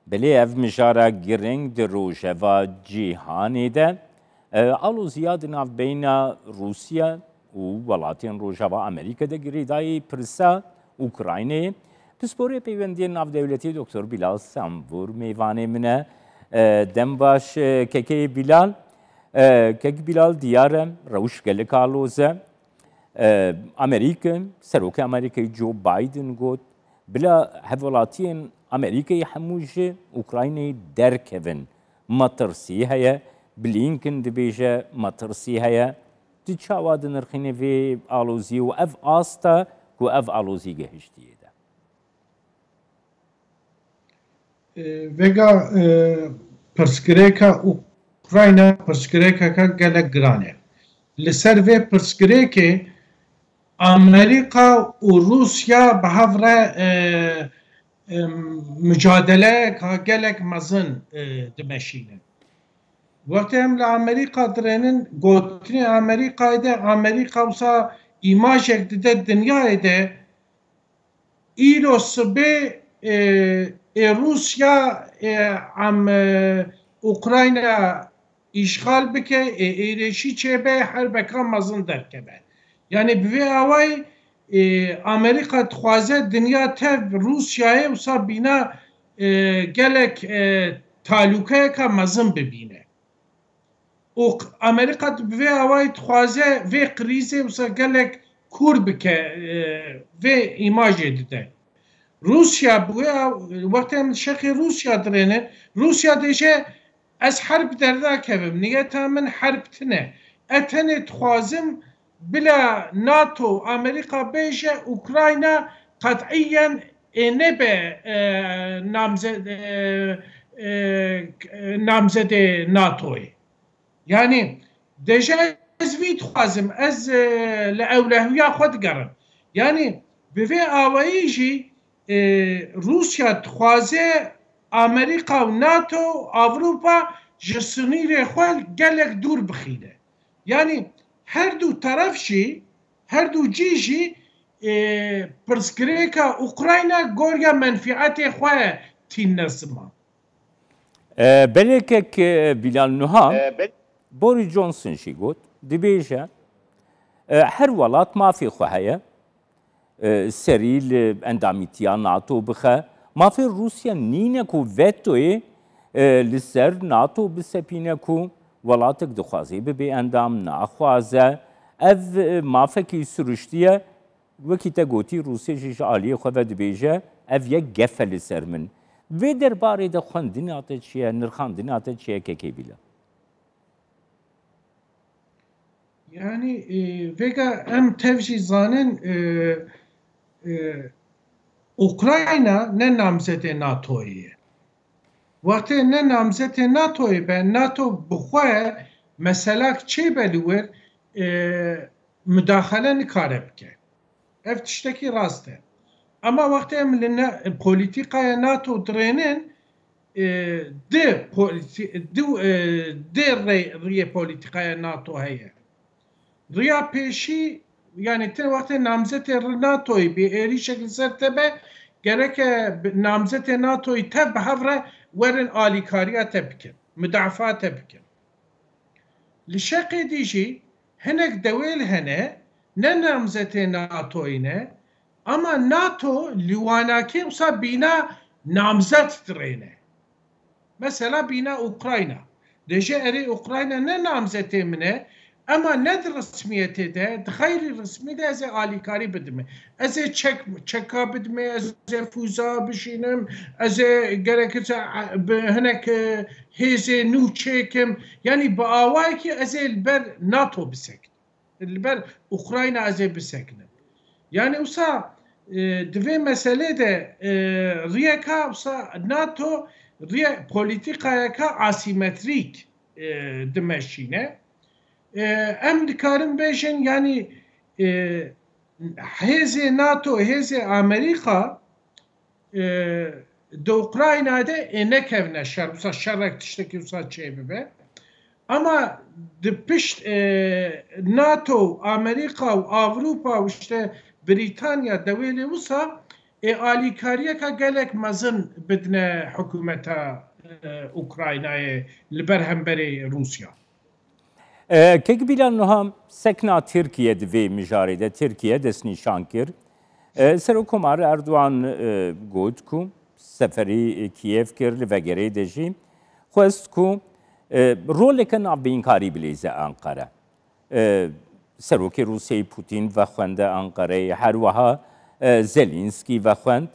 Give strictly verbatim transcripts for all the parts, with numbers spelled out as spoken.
Belê ev mijara girîng di rojeva cîhanê de, e, aloziya di navbeyna Rûsya û welatên Rojava Amerîka de girêdayî pirsa Ukraynayê. Pisporê peywendiyên navdewletî Doktor Bilal Sambur mêvanê min e. E, dem baş, e, kekê Bilal. E, kek Bilal, diyar e, rewş gelek aloz e. E, Amerîka, Serokê Amerîkayê Joe Biden got, bila hevwelatiyên Amerîkayê hemû ji Ukraynayê derkevin. Metirsî heye, Blinken dibêje metirsî heye. Tu çawa dinirxînî vê aloziyê û ev asta ku ev alozî gehiştiye de? E, vêga, e, pirsgirêka Ukrayna pirsgirêkeke gelek giran e. Li ser vê pirsgirêkê Amerîka û Rûsya bi hev re, e, e, mucadeleyeka gelek mezin, e, dimeşînin. Wextê em li Amerîka dirênin, gotinê Amerîkayê de, Amerîka wisa îmajek dide dinyayê de, îro sibê, e, ê Rûsya, e, em, e, Ukrayna îşxal bike, ê êrêşî çêbe, herbeka mezin derkeve. Yanî bi vê awayî, e, Amerîka dixwaze dinya tev Rûsyayê wisa bîna, e, gelek, e, talûkeyeka mezin bibîne. Û Amerîka bi vê awayî dixwaze vê krîzê wisa gelek kûr bike, e, vê îmajê dide. Rûsya bi wê aw-, wextê em şerqê Rûsya dirêne, Rûsya dêje, ez herb dernakevim, niyeta min herb tine. Ez tenê dixwazim bila NATO, Amerîka bêje Ukrayna qet'iyen ê nebe, e, namze-, e, e, namzedê NATOyê. Yanî dêje ez vî dixwazim, ez, e, li ewlehiya xwe digerim. Yanî bi vê awayî jî, e, Rûsya dixwaze Amerîka û NATO, Ewropa ji sinîrê xwe gelek dûr bixîne. Yanî her du teref jî, her du cî jî, e, pirsgirêka Ukrayna goriya menfîetê xwe tînne ziman. E, belê kek, e, Bilal Nuha, e, be- Boris Johnson jî got, dibêje, e, her welat mafê xwe heye, e, serî li endamîtiya NATO bixe. Mafê Rûsya nîne ku vetoyê, e, li ser NATO bisepîne ku welatek dixwaze bibe endam, naxwaze. Ev, e, mafekî siruştî ye. Wekî te gotî, Rûsya jî ji aliyê xwe ve dibêje, ev yek gef e li ser min. Vê derbarê de xwendina te çi ye, nirxandina te çi ye kekê Bilal? Yanî, e, vêga em tev jî zanin, e, e, Ukrayna ne namzetê NATOyê ye. Wextê ne namzetê NATOyê be, NATO bi xwe meselak çêbe li wir, e, mudaxele nikare bike. Ev tiştekî rast e. Ema wextê em li ne-, polîtîkaya NATO dirênin, e, di polîtî-, di, e, di rê-, riyê polîtîkaya NATO heye. Riya pêşî, yanî ti wextê namzetê ri-, NATOyê bî êrîşek li ser te be, gereke bi-, namzetê NATOyê tev bi hev re werin alîkariya te bikin, mudafaa te bikin. Li şeqê dî jî hinek dewêl hene, ne namzetê NATOyê ne, ama NATO li wanakê wisa bîna namzet dirêne. Mesela bîna Ukrayna. Dêje erê Ukrayna ne namzetê min e, ema ne di resmiyetê de, di xeyrî resmî de ez ê alîkarî bidime. Ez ê çek, çeka bidime, ez ê fûza bişînim, ez ê gerekirse, e, bi hinek, e, hêzê nû çêkim. Yanî bi awayekî ez ê li ber NATO bisekinim. Li ber Ukrayna ez ê bisekinim. Yanî wisa, e, di vê meselê de, e, riyeka wisa NATO riye-, polîtîkayeka asîmetrîk, e, dimeşîne. E, em dikarin bêjin, yanî, e, hêzê NATO, hêzê Amerîka, e, di Ukrayna de ê nekevne şer, wisa şerek tiştekî wisa çêbibe. Ama di pişt, e, NATO, Amerîka û Avrupa û işte Brîtanya dewêlê wisa ê alîkariyeke gelek mezin bidine hikûmeta, e, Ukraynayê li ber hemberê Rûsya. E, Kek Bîlal, niha sekna Tirkiye di vê mijarê de, Tirkiye destnîşan kir. E, Serokkomar Erdogan, e, got ku seferî Kiev kir, li vegerê de jî xwest ku, e, roleke navbeyinkarî bileyze Enqere. E, Serokê Rûsyayê Putin vexwende Enqereyê, her wiha, e, Zelînskî vexwend.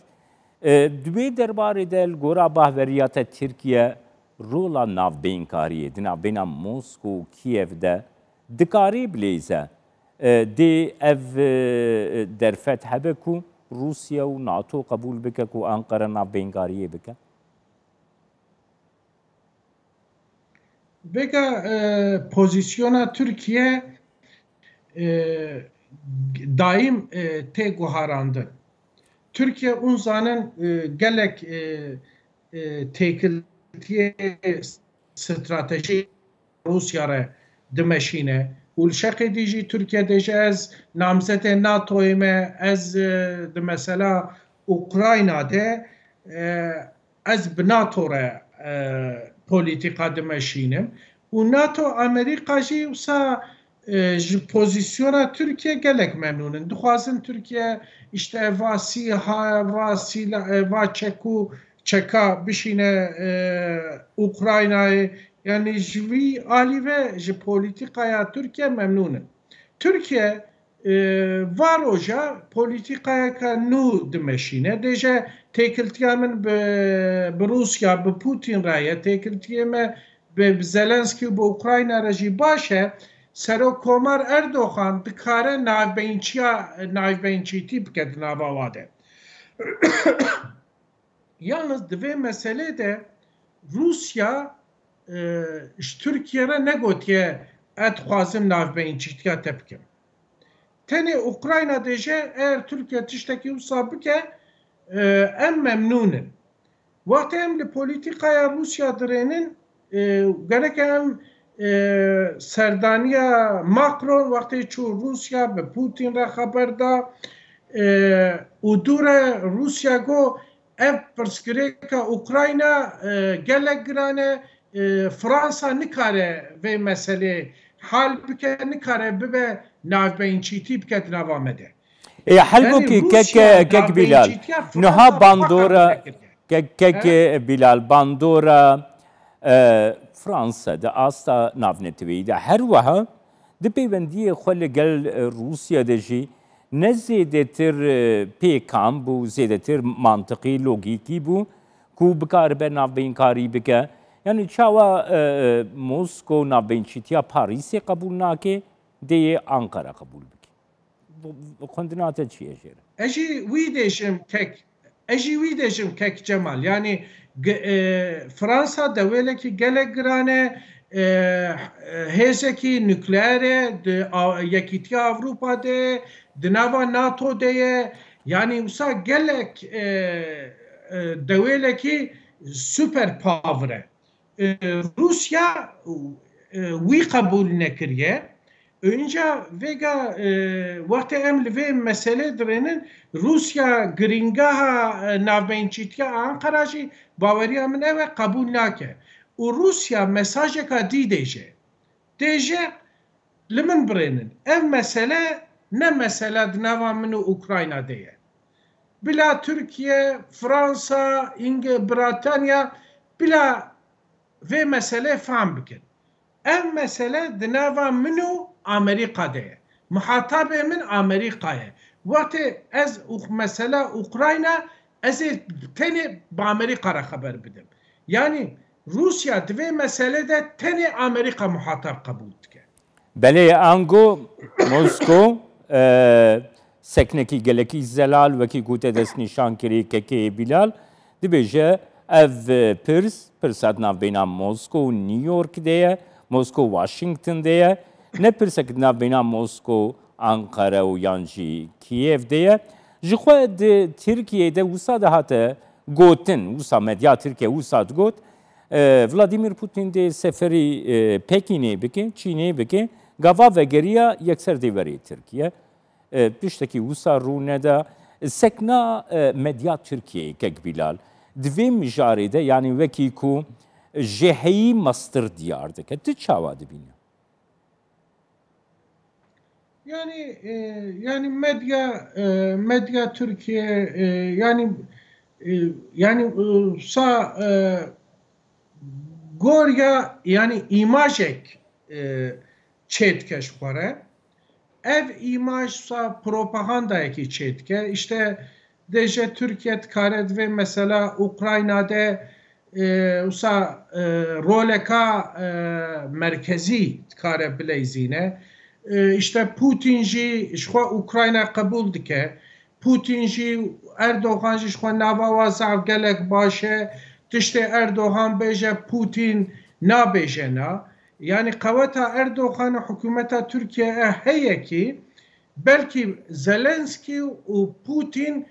E, di wê derbarê de li gora bahveriya te Tirkiye rola navbeyinkariyê di navbeyna Mosko û Kiev de dikarî bileyze, e, dê ev, e, derfet hebe ku Rûsya û NATO qebûl bike ku Enqere navbeyinkariyê bike? Vêga, e, pozîsyona Tirkiye, e, daîm, e, tê guharandin. Tirkiye hûn zanin, e, gelek, e, e, têkiltiyê stratejî Rûsya re dimeşîne û li şeqê dî jî Tirkiye dê jî ez namzetê NATOyê me, ez, e, di mesela Ukrayna de, e, ez bi NATO re, e, polîtîka dimeşînim û NATO Amerîka jî wisa, e, ji pozîsyona Tirkiye gelek memnûn in. Dixwazin Tirkiye işte va sîha, va sîla, e, va çekû, çeka bişîne, e, Ukraynayê. Yani ji vî alî ve ji polîtîkaya Tirkiye memnûn in. Tirkiye, e, va roja polîtîkayeke nû dimeşîne. Dêje têkiltiya min bi, bi Rûsya, bi Putin re ye. Têkiltiyê me bi, bi Zelenskî û bi Ukrayna re jî baş e. Serokkomar Erdogan dikare navbeyinçiya, navbeyinçîtî bike di nava wa de. Yalnız di vê meselê de Rûsya, e, ji Tirkiye re negotiye, ez dixwazim navbeyinçîtiya te bikim. Tenê Ukrayna dêje, eger Tirkiye tiştekî wisa bike, e, em memnûn in. Wextê em li polîtîkaya Rûsya dirênin, e, gerek em, e, serdaniya Macron wextê çû Rûsya bi Putin re xeber da, e, û dû re Rûsya got, ev pirsgirêka Ukrayna, e, gelek giran e, e, Fransa nikare vê meselê hal bike, nikare bibe navbeyinçîtî bike di nava me de. E, halbûkî kek, kek Bîlal, niha bandora, kek, kek Bîlal, bandora, e, Fransa di asta navneteweyî de her wiha di peywendiyê xwe li gel, e, Rûsya de jî ne zêdetir, e, pêkan bû, zêdetir mantiqî, logîkî bû ku bikaribe navbeyinkarî bike. Yani çawa, e, e, Mosko navbeyinçîtiya Parîsê qebûl nake, dê yê Ankara qebûl bike? Xwendina te çi ye jê re? Ez jî wî dêşim kek, ez jî wî dêşim kek Cemal. Yani, e, Fransa dewêlekî gelek giran e, e, hêzekî nukleer e, di Yekîtiya Ewropa de ye, di nava NATO de ye. Yani wisa gelek, e, e, dewêlekî super power e. E, Rûsya, e, wî qebûl nekiriye. Înca vêga, e, wextê em li vê meselê dirênin, Rûsya girîngaha, e, navbeyinçîtiya Anqara jî baweriya min ew e qebûl nake. Û Rûsya mesajeka dî dêje. Dêje, li min birênin. Ev mesele ne mesela di nava min û Ukrayna de ye. Bila Tirkiye, Fransa, Îng-, Britanya, bila vê meselê fam bikin. Ev mesele di nava min û Amerîka de ye. Muhatabê min Amerîka ye. Wextê ez û mesela Ukrayna, ez ê tenê bi Amerîka re xeber bidim. Yanî Rûsya di vê meselê de tenê Amerîka muhatab qebûl dike. Belê, ango Mosko, e, seknekî gelekî zelal, wekî ku te destnîşan kirî kekê Bîlal, dibêje ev pirs, pirsa di navbeyna Mosko û New York de ye, Mosko û Washington de ye, ne pirsek di navbeyna Mosko, Ankara û yan jî Kiev de ye. Ji xwe di Tirkiyeyê de wisa dihate gotin, wisa medya Tirkiye wisa digot, e, Vladimir Putin dê seferî, e, Pekînê bike, Çînê bike, gava vegeriya yekser dê verê Tirkiye. E, tiştekî wisa rû neda. Sekna e, medya Tirkiyeyê, kek Bilal, di vê mijarê de, yanî wekî ku jêheyî mestir diyar dike, tu çawa dibînî? Yani e, yani medya e, medya Türkiye e, yani e, yani e, sa e, gorya yani imajek e, çêtkeş xware. Ev imaj sa propagandayekî çêtke. İşte deje Türkiye dikare divê mesela Ukrayna de e, wisa e, roleka e, merkezî dikare bileyzîne. E, işte Putin jî ji xwe Ukrayna qebûl dike. Putin jî Erdogan jî ji xwe nava wa zaf gelek baş e. Tiştê Erdogan bêje Putin nabêje na. Yani qeweta Erdogan û hikûmeta Tirkiye e heye ki belkî Zelenskî û Putin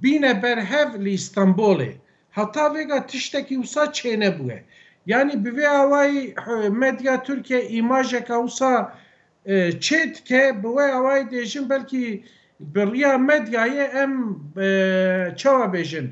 bîne berhev li Îstanbulê. Heta vêga tiştekî wisa çênebûye. Yanî bi vê awayî e, medya Tirkiye îmajeka wisa e, çê dike, bi wê awayî dêjin belkî bi riya medyayê em e, çawa bêjin,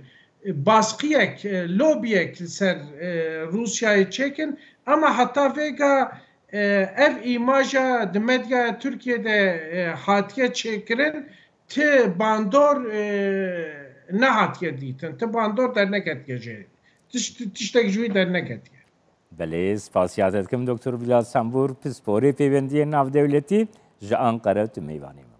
e, baskiyek, e, lobiyek li ser e, Rûsyayê çêkin. Ama heta vêga e, ev îmaja di medyaya Tirkiye de e, hatiye çêkirin, ti bandor e, nehatiye dîtin, ti bandor derneketiye jê. Tişt, tiştek ji wî derneketiye. Belê, spasiya te dikim Doktor Bilal Sembûr, pisporê pêwendiyên navdewletî ji Anqere tu mêvanê me.